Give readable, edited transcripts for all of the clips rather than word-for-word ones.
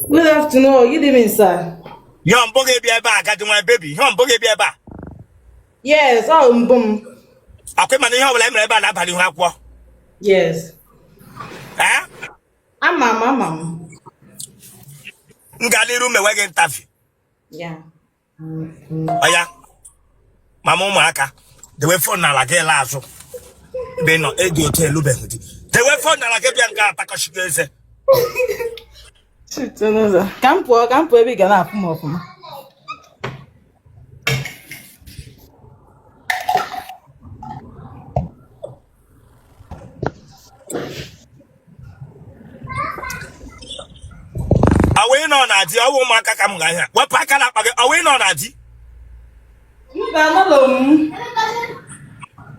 Good afternoon. Good evening, sir. Ihe mbụ gị bịa ebe a, agadi nwa baby, ihe mbụ gị bịa ebe a? Yes, ọ mbụ m. Ọkwa mana ihe ọbụla e mere ebe a na-abalị ihu akwụkwọ. Yes. Ee? Ama m, ama m. M gaa n'iru mewe gị interview. Yeah. Ọya, mama ụmụaka, dewe phone n'ala gị laa azụ ebe ị nọ eji otu elubeghị di. Dewe phone n'ala gị bịa nga atakọchigo eze. Site n'ụzọ. Ka m pụọ, ka m pụọ ebe ị ga na-afụ m ọfụma. Ọwụ ị nọ na di? Ọwụ ụmụaka ka m ga ahịa. Wepụ aka na akpa gị. Ọwụ ị nọ na di? Mba, anọlọ m.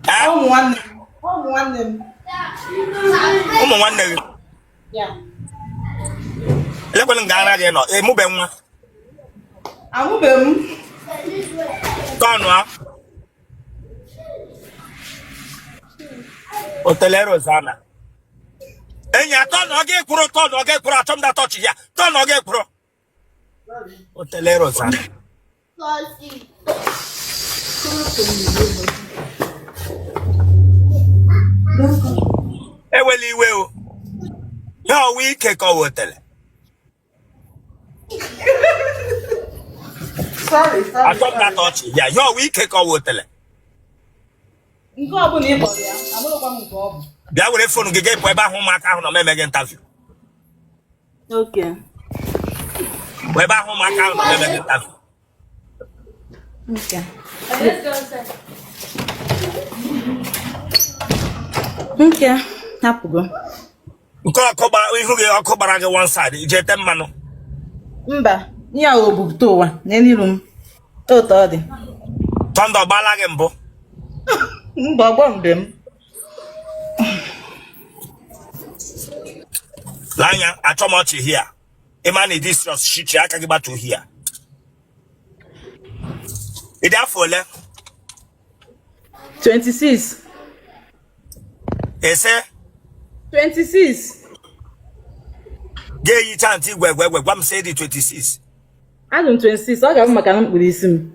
Ee? Ụmụ nwanne m. Ụmụ nwanne m. Ụmụ nwanne gị? Yeah. Elekwala nga ara gị nọ. Emube nwa? Amụbe m. Tọnụ a. Otele Rosanna. Enyi atọ na ọ ga-ekwuru tọ na ọ ga-ekwuru achọ m da tọchị ya tọ na ọ ga-ekwuru. Otele Rosanna. Ewela iwe o. Ya ọwụ ike ka ọ wụ otele. Sorry, sorry. Achọ m da tọchị ya ya ọwụ ike ka ọ wụ otele. Nke ọ bụla ị kpọrọ ya, abụrụkwa m nke ọ bụ. Bịa were phone gị ga-epụ ebe ahụ ụmụaka ahụ nọ m eme gị interview. Okay. Pụ ebe ahụ ụmụaka ahụ nọ m eme gị interview. Okay. Okay. Hapụgo. Nke ọkụ gbara ihu gị, ọkụ gbara gị one side, ije ete mmanụ? Mba, ihe a obupụta ụwa n'elu iru m. Otu ọ dị. Thunder gbala gị mbụ? Mba, ọgbọ mbe m. Lee anya, achọ m ọchị hia. Ịma na ịdị serious, shichi aka gị gbatuo hia. Ị dị afọ ole? 26. Ese? 26. Ga-eyicha ntị igwe egwe egwe gwa m sị ị dị 26. Adị m 26, ọ ga-abụ maka na m kpụrụ isi m.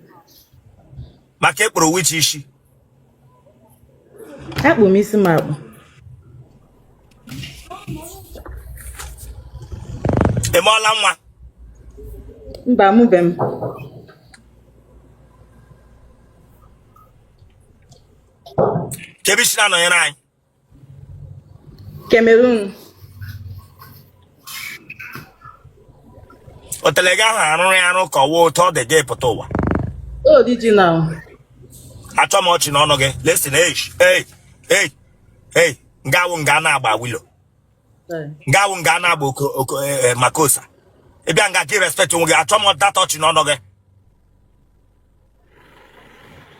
Maka ịkpụrụ which isi? Akpụ m isi m akpụ. Ị mụọla nwa? Mba, amụbe m. Kee ebe i si na-anọnyere anyị? Cameroon. Otele gị ahụ arụrụ ya arụ ka ọwa otu ọ dị gị pụta ụwa? Original. Achọ m ọchị n'ọnụ gị. Listen, hey, hey, hey, hey, nga awụ nga na-agba wilo, nga awụ nga na-agba oko oko makosa. Ị bịa nga gị respect onwe gị. Achọ m that ọchị n'ọnụ gị.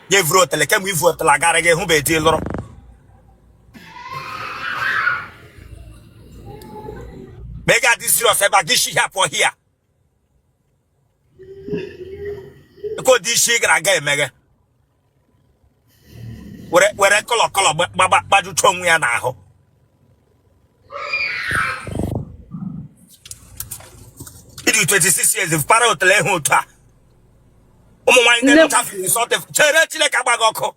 Gị vuru otele kemgbe ivu otele agara gị hụbe di lụrụ ma ị ga-adị serious ebe a gị shi hịa pụọ hịa ka ụdị isi ị gara aga emeghe were were colour colour gbajucha onwe ya n'ahụ. Ị dị 26 years para otele ịhụ otu a ụmụ nwaanyị ndị nọcha 50 something. Chere, Chineke agba gị ọkụ.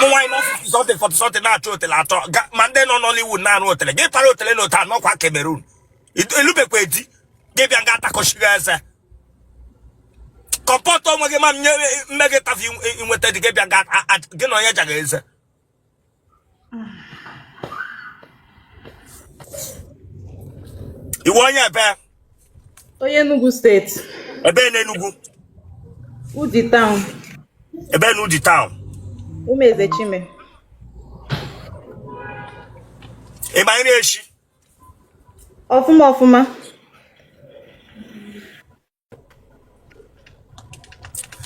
Ụmụ nwaanyị nọ 50 something, 40 something na-achọ otele achọ, ma ndị nọ Nollywood na-arụ otele. Gị para otele na otu anọkwa Cameroon, elubekwa di gị bịa nga atakọchighị eze. Comport onwe gị ma m nye mme gị tafi inweta di gị bịa nga gị na onye jaga eze. Ị wụ onye ebe? Onye Enugu steeti. Ebe n'Enugu? Udi town. Ebe na Udi town? Ụmụeze Chime. Ị ma nri eshi? Ọfụma ọfụma.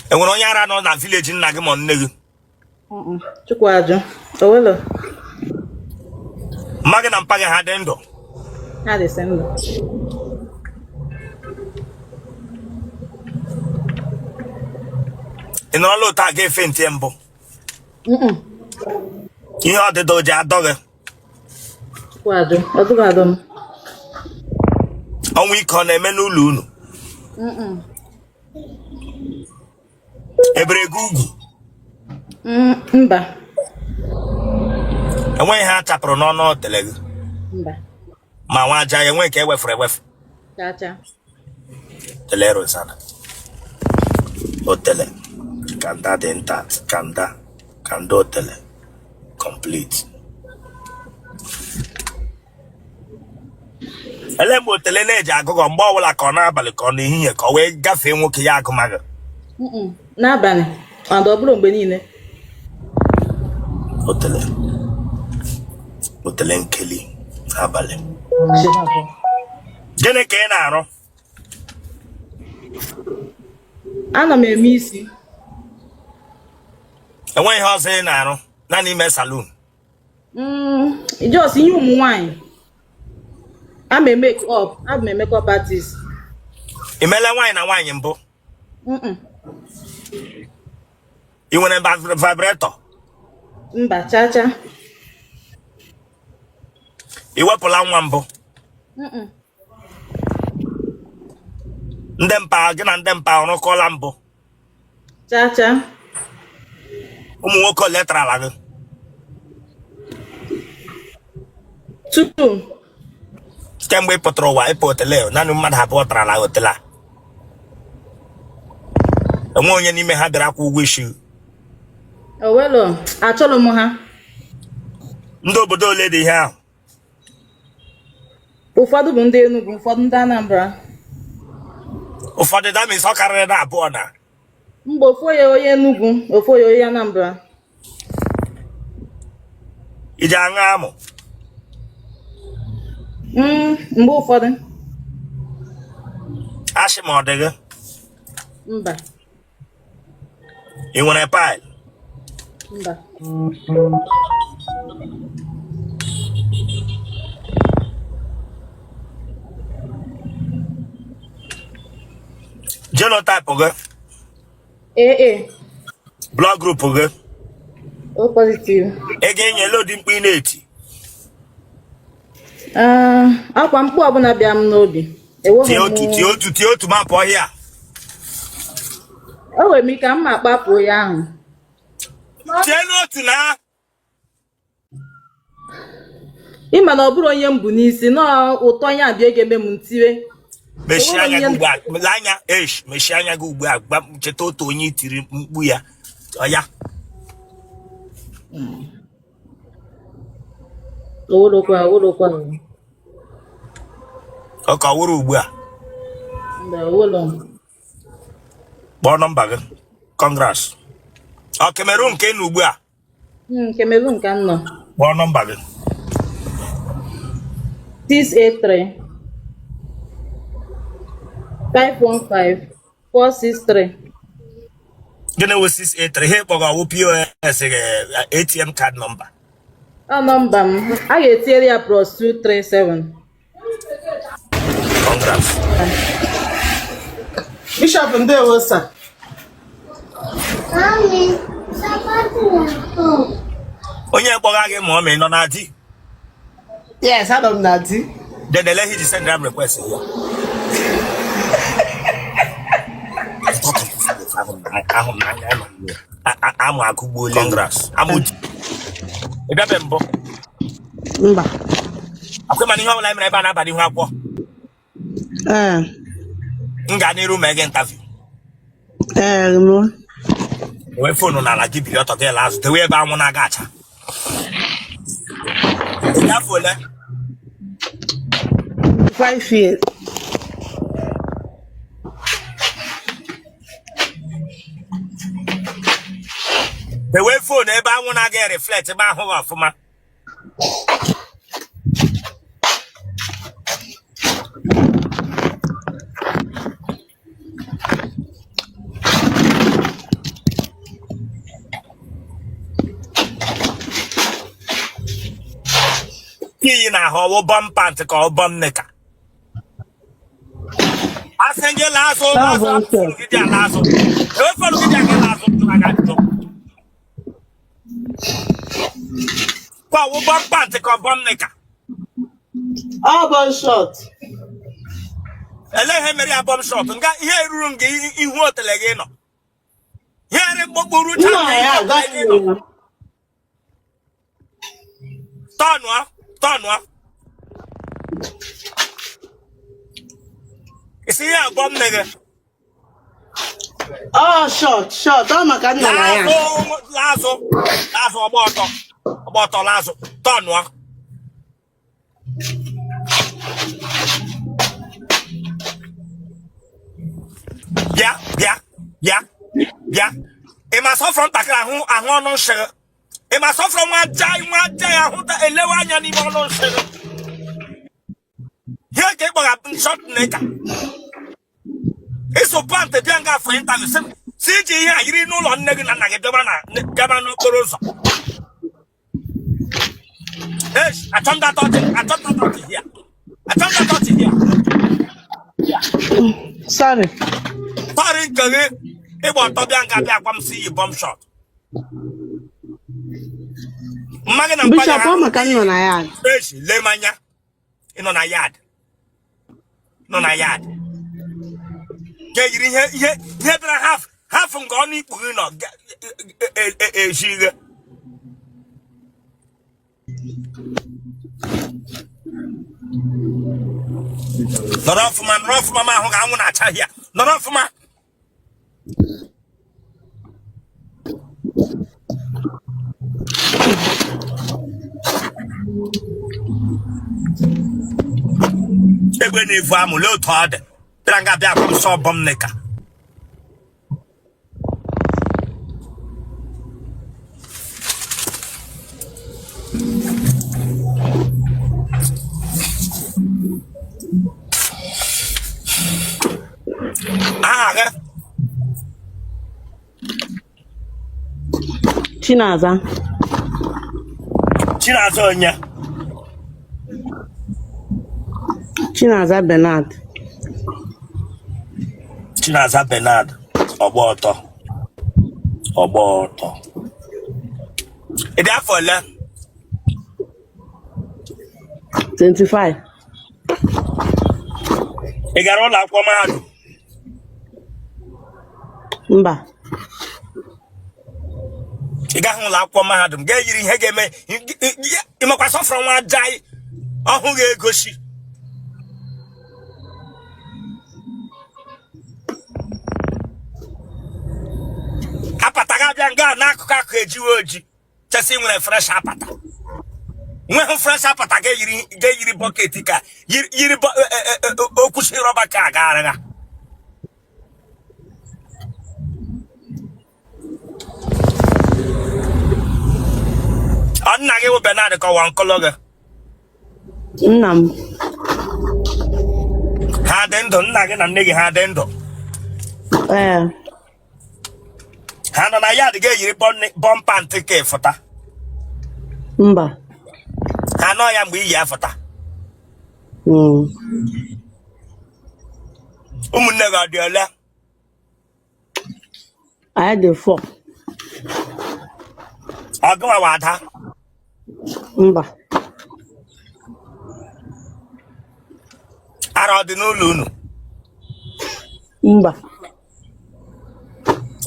Enwere onye ara nọ na village nna gị ma nne gị? Chukwu ajụ owelo. Mma gị na mpa gị ha dị ndụ? Ha dị ndụ. Ị nọrọla otu a ga-efe ntị mbụ? Ihe ọdịda o ji adọ gị? Chukwu ajụ, ọ dịghị adọ m. Ọnwụ ike ọ na-eme n'ụlọ unu? Ebere gị ugwu? Mba. Enweghị ihe a chapụrụ n'ọnụ otele gị? Mba. Ma nwa aja ya enweghị ka ewefuru ewefu? Chacha. Tele Rosanna otele kanda dị intact, kanda kanda otele complete. Ele mgbe otele na-eji agụgọ mgbe ọbụla, ka ọ n'abalị ka ọ n'ehihie, ka ọ wee gafee nwoke ya agụmagụ? N'abalị, and ọ bụrụ mgbe niile. Otele, otele nkeli n'abalị. Gịnị ka ị na-arụ? Ana m eme isi. Enweghị ihe ọzọ ị na-arụ, naanị ime salon? Just ihe ụmụ nwanyị. Ama eme make up, abụ m makeup artist. Ị meela nwaanyị na nwaanyị mbụ? Ị nwere vibrator? Mba, chacha. Ị wepụla nwa mbụ? Ndị mpa gị na ndị mpa ọrụkọla mbụ? Chacha. Ụmụ nwoke ole tarala gị? Two. Kemgbe ị pụtara ụwa, ịpụ otele, naanị mmadụ abụọ tarala otele a. Enwe onye n'ime ha bịara kwụ ụgwọ isi? Owelo, achọrọ m ha. Ndị obodo ole dị ihe ahụ? Ụfọdụ bụ ndị Enugu, ụfọdụ ndị Anambra. Ụfọdụ, that means ọ karịrị na abụọ na? Mgbe ofu onye onye Enugu, ofu onye onye Anambra. Iji aṅụ amụ? Mgbe ụfọdụ. Ashị ma ọ dị gị? Mba. Ị nwere pile? Mba. Genotype gị? AA. Blood group gị? O positive. Ị ga-enyela ụdị mkpu ị na-eti? Ah, akwa mkpu ọbụla bịa m n'obi. Enweghị Tie m. otu, tie otu, tie otu mapụ ọhịa. O nwere m ike mma akpapụ ya ahụ. Tie n'otu na. Ịma na ọ bụrụ onye m bụ n'isi nọọ ụtọ ya bịa ga-eme m ntiwe. Mechie Enweghị anya gị onye ugbu a. Lee anya esh, mechie anya gị ugbu a. Gba cheta otu onye i tiri mkpu ya ọ ya. Owurokwa, owurokwa. Ọ ka wụrụ ugbu a? Mba, owolo. Kpọọ nọmba gị. Congrats. Ọ Cameroon nke nọ ugbu a? Cameroon ka m nọ. Kpọọ nọmba gị. 683 515 463. Gịnị wụ 683? Ihe kpọga ọwụ POS gị, ATM card number? Ọ nọmba m a ga-etinyere ya plus 237. Congrats. Bishop, ndewo sir. Mommy, somebody at home. Onye kpọga gị ma ọ ma ị nọ na di? Yes, anọ m na di. Then ele ji send am request ya. Ahụ m n'anya nọ m amụ akụgbuola. Congrats. Amụ ị bịabe mbụ? Mba. Akwa mana ihe ọbụla mere ebe a na-aba n'ihu akwụkwọ. Ee. M gaa n'iru mee gị interview? Ee, mụ. Wee phone n'ala gị, biri ọtọ gị la azụ, dewe ebe anwụ na-aga acha. Ị afọ ole? 5 years. Dewe phone ebe anwụ na-aga reflect, ebe ahụ gị ọfụma. Iyi na ahụ ọwụ bum pant ka ọ bum knicker? Asị gị laa azụ. Ọ azụ bụ nke. Phone gị dị ala azụ. Ewe phone gị dị aga la azụ, jụrụ aga ajụjụ kwa ọwụ bum pant ka ọ bum knicker? Ọ bụ short. Ele ihe mere ya bum short nga ihe eruru nga ihu otele gị nọ ihe arị mkpọkpụ rucha Nna nga ya ihu otele agaghị gị nọ ya. Tọnụọ, tọnụọ. Isi ihe abụọ m nne gị. Ọ short short ọ maka nna na ya. Laazụ, laazụ, laazụ, ọgba ọtọ, ọgba ọtọ, laazụ, tọnụọ. Bịa, bịa, bịa, bịa. Ị ma sọfrọ ntakịrị ahụ ahụ ọnụ nshịrị. Ị ma sọfrọ nwa aja nwa aja ya ahụ elewe anya n'ime ọnụ nshịrị. Ihe ka ị kpọga short knicker. Ịsụ pant bịa nga afọ interview sị si iji ihe a yiri n'ụlọ nne gị na nna gị bịaba na bịaba n'okporo ụzọ. Eish, achọ m that ọchị, achọ m that ọchị here. Achọ m that ọchị here. Sorry. Tọrị nke gị ịgba ọtọ bịa nga bịa gwa m si yi bum short. Mma gị na mpa gị Bishop ha ọ maka nọ na ya. Eish, lee m anya. Ị nọ na yard. Nọ na yard. Ga yiri ihe ihe ihe bịara half half nke ọnụ ikpu gị nọ eji gị. Nọrọ ọfụma, nọrọ ọfụma ma ahụ ga anwụ na-acha ya. Nọrọ ọfụma. Egbe na-evu amụ lee otu ọ dị bịara nga bịa gwa m sọ bum knicker. Aha gị? Chinaza. Chinaza onye? Chinaza Bernard. Chinaza Bernard, ọgba ọtọ, ọgba ọtọ. Ị dị afọ ole? 25. Ị gara ụlọ akwụkwọ mahadum? Mba. Ị gaghị ụlọ akwụkwọ mahadum ga-eyiri ihe ga-eme ịmakwa sọfọrọ nwa jai ọhụ ga-egosi apata ga-abịa nga n'akụkụ akụ ejiwe oji chesi nwere fresh apata nweghị fresh apata ga-eyiri bucket ka yiri okwuchi rọba ka aga arịgha. Ọ nna gị bụ Bernard ka ọ wụ uncle gị? Nna m. Ha dị ndụ? Nna gị na nne gị ha dị ndụ? Ee. Ha nọ na yard ga-eyiri bum pant ka ịfụta? Mba. Ha nọ ya mgbe i yi afụta? Ụmụnne gị ọ dị ole? Anyị dị 4. Ọ gịnwa wụ ada? Mba. Ara ọ dị n'ụlọ unu? Mba.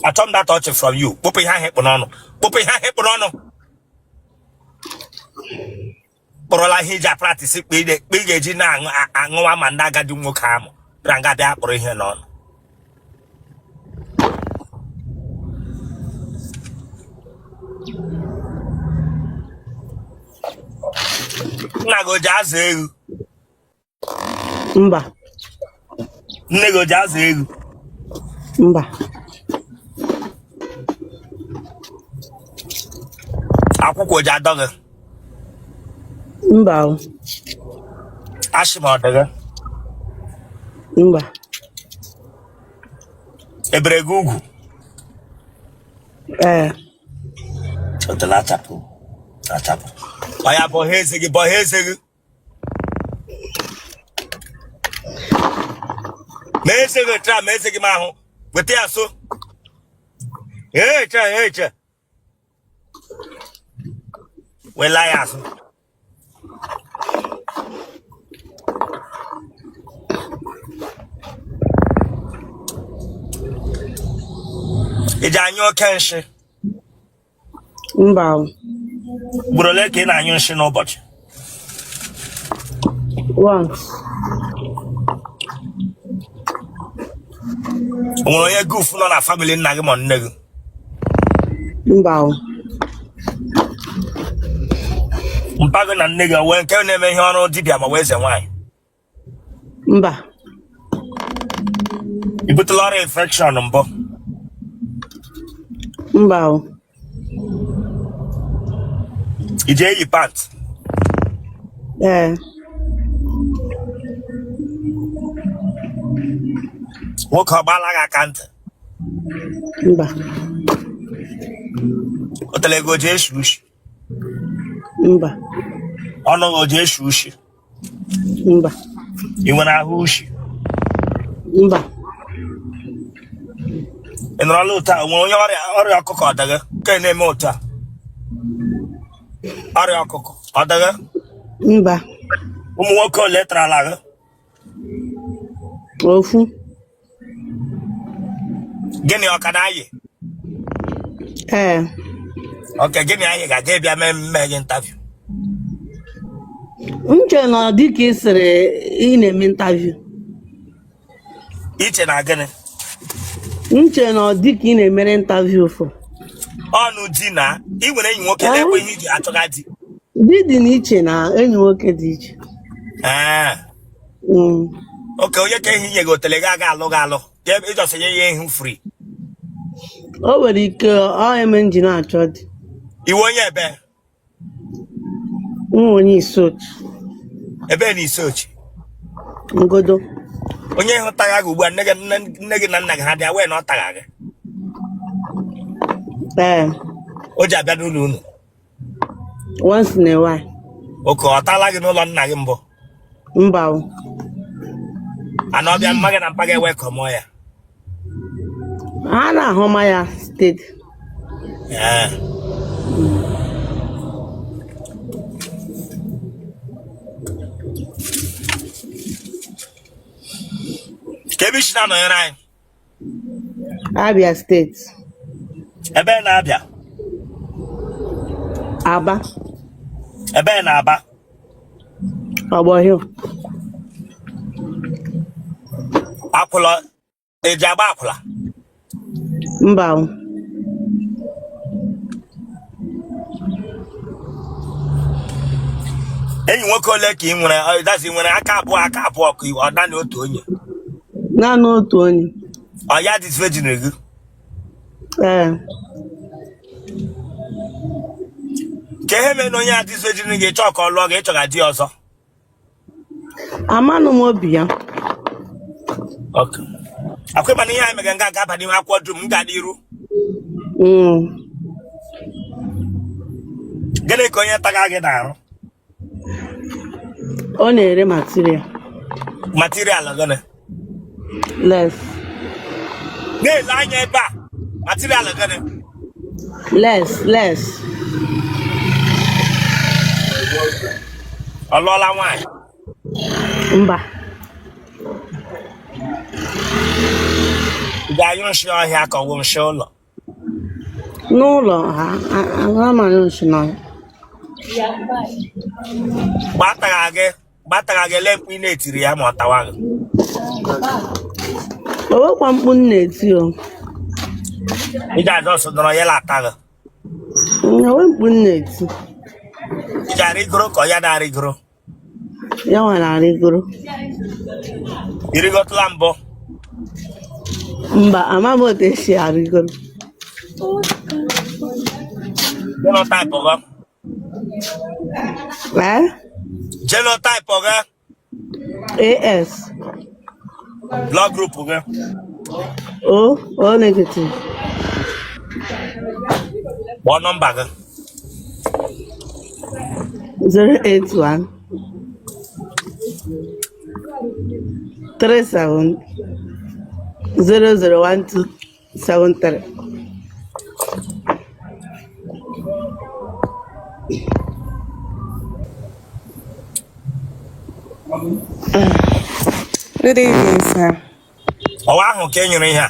Achọ m that ọchị from you. Kpụpụ ihe ahụ ị kpụ n'ọnụ, kpụpụ ihe ahụ ị kpụ n'ọnụ. Kpọrọla ihe iji apractice kpe ị ga-eji na-aṅụwa ma ndị agadi nwoke amụ bịara nga bịa kpụrụ ihe n'ọnụ. Nna gị o ji azụ ewu? Mba. Nne gị o ji azụ ewu? Mba. Akwụkwụ o ji adọ gị? Mba o. Ashị ma ọ dị gị? Mba. Ebere gị ugwu? Ee. Otela achapụ achapụ ọ ya bọha eze gị, bọha eze gị, ma eze gị tra ma eze gị ma ahụ weta ya so eche eche wela ya azụ. Ị ji anyụ oke nshị? Mba o. Ugboro ole ka ị na-anyụ nshị n'ụbọchị? Once. O nwere onye goof nọ na family nna gị ma nne gị? Mba o. Mpa gị na nne gị o nwee nke na-eme ihe ọrụ dibịa ma ọ bụ eze nwaanyị? Mba. I butela ọrịa infection mbụ? Mba o. I ji eyi pant? Ee. Nwoke ọ gbaala gị aka ntị? Mba. Otele gị o ji eshi ushi? Mba. Ọnụ gị o ji eshi ushi? Mba. Ị nwere ahụ ushi? Mba. Ị nọrọla otu a, o nwere onye ọrịa ọrịa ọkụkọ ọ dịghị nke na-eme otu a? Ọrịa ọkụkọ ọ dịghị? Mba. Ụmụ nwoke ole tarala gị? Ofu. Gị na ya ọ ka na-ayị? Ee. Okay, gị na ya ayị ga-aga ịbịa mee mme gị interview? M che na ọ dị ka ị sịrị ị na-eme interview. I che na gịnị? M che na ọ dị ka ị na-emere interview fụ. Ọnụ di na ị nwere enyi nwoke na-ekwe ihe iji achọga di. Di dị n'iche na enyi nwoke dị iche. Ee. Okay, onye ka ehi nye gị otele gị aga alụ gị alụ ị just nye ya ihu free. O nwere ike ọ eme m ji na-achọ di. Ị wụ onye ebe? M wụ onye Isuochi. Ebe na Isuochi? Ngodo. Onye hụ tagha gị ugbu a, nne gị nne gị na nna gị ha dị aware na ọ tagha gị? Ee. O ji abịa n'ụlọ unu? Once in a while. Okay, ọ tala gị n'ụlọ nna gị mbụ? Mba o. Ana ọ bịa mma gị na mpa gị ewelcome ya? Ha na-ahụma ya steady. Ee. Ka ebe i si na-anọnyere anyị? Abia State. Ebe na Abia? Aba. Ebe na Aba? Ogbor Hill. Akwụla eji agba akwụla? Mba o. Enyi nwoke ole ka ị nwere? Dazi nwere aka abụọ aka abụọ ka ọ naanị otu onye? Naanị otu onye. Ọ ya disvirgin gị? Ee. Ka ihe mere na onye a disvirgin gị chọọ ka ọ lụọ gị, ị chọga di ọzọ? Amanụ m obi ya. Akwa mana ihe anyị mega nga ga-aba n'ime akwụkwọ dum m ga n'iru. Gịnị ka onye taga gị na-arụ? Ọ na-ere material. Material gịnị? Lace. Na-ele anya ebe a, material gịnị? Lace, lace. Ọ lụọla nwaanyị? Mba. Ị ga-anyụ nshị ọhịa ka ọ wụ nshị ụlọ? N'ụlọ ha, ama anyụ nshị n'ọhịa. Mgbe a tagha gị, ele mkpu ị na-etiri ya ma ọ tawa gị? O nwekwa mkpu m na-eti o. Ị ga-aja ọsọ nọrọ ya la-ata gị? Enwe mkpu m na-eti. Ị ga-arịgoro ka ọ ya na-arịgoro? Ya nwa na-arịgoro. Ị rịgotụla mbụ? Mba, ama m otu esi arịgoro. Genotype gị? Ee? Genotype gị? AS. Blood group gị? O, O negative. Kpọọ nọmba gị. 081 37 0012 73. Good evening, sir. Ọwa ahụ ka e nyere ihe a.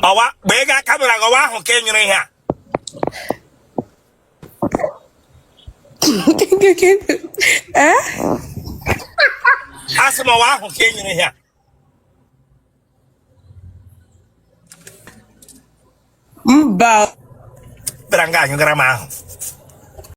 Ọwa gbee ga camera gị, ọwa ahụ ka ị nyụrụ ihe a. Eh? Asị m ọwa ahụ ka ị nyụrụ ihe a. Mba. Bịara nga anyụgara m ahụ.